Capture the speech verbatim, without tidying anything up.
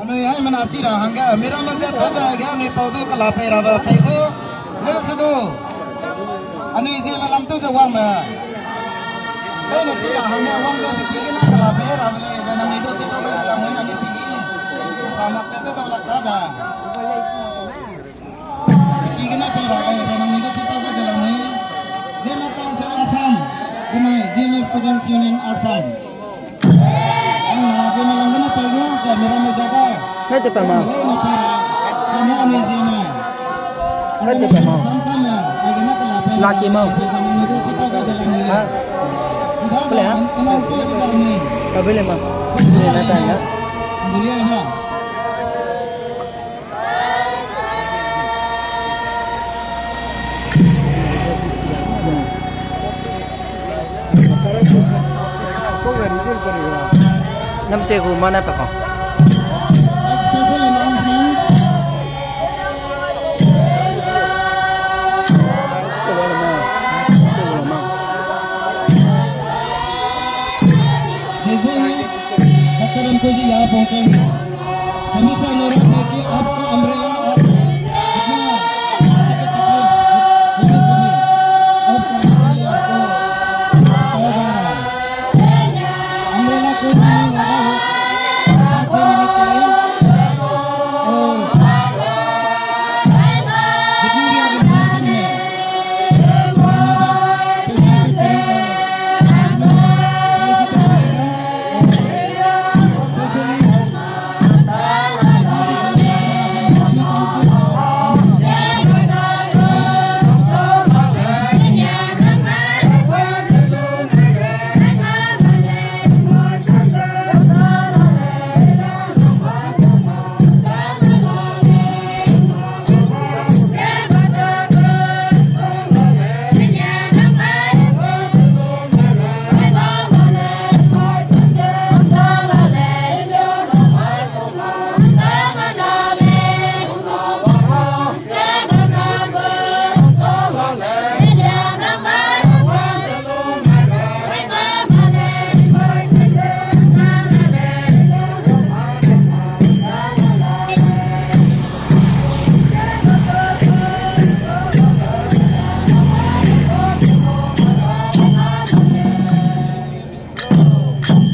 Anui haimena chi ra hangge, miramme ze tau ze ge anui pau du kela pei rabe pei gu, leu se du. Anui Zeme lam tau ze wangme. Teine chi ra hangge wang ze peki gene kela pei rabe lei, ze nangnui du chi tau gai de lamui anui peki. Sa mak ze tau lak ta ze. Peki gene pei rabe lei, ze nangnui du chi tau gai de lamui. Zeme Council Assam, benai Zeme Students Union Assam. Angna Zeme lam gene pei gu, ze miramme ze da. Hai te pa ma. Lei ne pei ra. Kane anui Zeme. Hai te pa ma. Bam chame, ai gene kela pei. Lucky ma. Pei gene mi du chi tau gai de lamui. Ha. Chi da. Kele ha? Anang te bi da ni. Ka bele ma. Bele na ta na. Bele ha. Namse gu mana pa kau. Special announcement. Dezai, Doctor Ramkoji ya pongcheng. Samisa Nora